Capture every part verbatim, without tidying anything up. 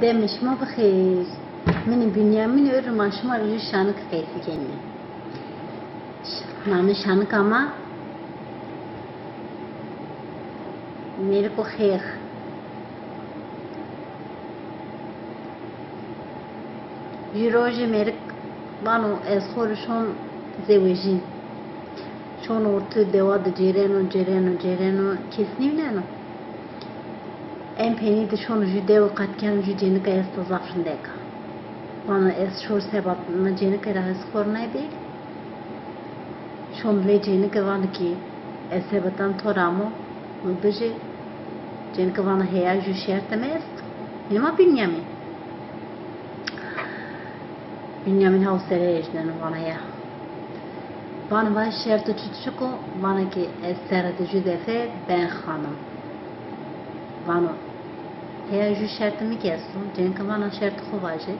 Demê şima bi xêr. Min ê Bînyamîn û rima şima rê jû şanik qesî kenîme. Namê şanika ma Mêriko Xêx. Jû rojê mêrik vano ez xo rê şon zewejîn. Şono ortê dewa de cêreno, cêreno, cêreno, kes nîvîneno. En peynî de şono jû dewe qet keno, jû cênike esta zaf rindek a. Vano ez şor seba na cênike ra ez xo rê nêbêrî. Şon lê cênike vano ki ez sebetan to ra amo, mi bijê. Cênike vano heya, jû şertê mi esto. Hînî ma Bînyamîn. Bînyamîn haw sere ejdeno, vano ya. Vano vay şerto çi çik o? Vano ki ez serre de jû defe ben xanim. Vano heya, jû şertê mi kî esto. Cênike vano şertê xo vaje.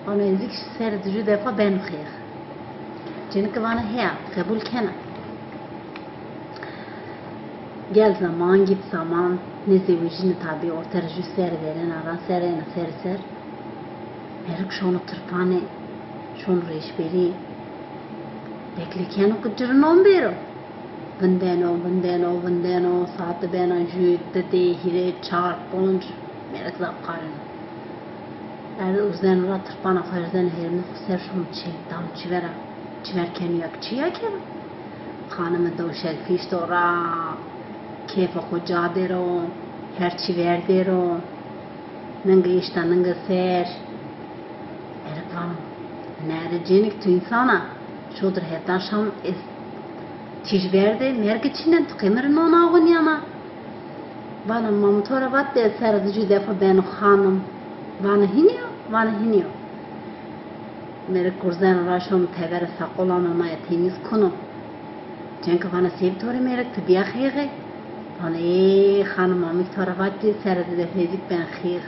Vano ez kî serre de jû defa ben xêx. Cênike vano heya, qebul kena. Gel zaman git zaman, nêzewejîne tabî, orte ra jû serre vêrena ra, serre ena serre ser. Mêrik şono tirpanê, şono rêşberî. Bekle keno ki ci rê non bêro. Vindeno, vindeno, vindeno, saete bena jû, didê, hîrê, çar, ponc, mêrik zaf qareno. Erd urzeno ra, tirpana xo erzeno hêrmê xo ser, şono çê, dano çi vera, çi ver keno ya ki çi ya keno. Xanime dew şel fîşto ra, kêfê xo ca der o, her çî ver der o. Ninge îşta, ninge ser. Mêrik vano, nere cênik, tu însan a. Şodir heta şam ez tîj ver de, mêrge çînen, tu qe mi rê non awe nîyana. Vano ma mi to ra vatbî ez serre de jû defa beno xanim. Vano hînî yo, vano hînî yo. Mêrik urzeno ra şono tebere, saqolan onaye temîz kuno. Cênike vano sey bi to rê mêrik, ti bîya xêxê? Vano ê xanim, ma mi to ra vatbî serre de defa ez kî ben xêx.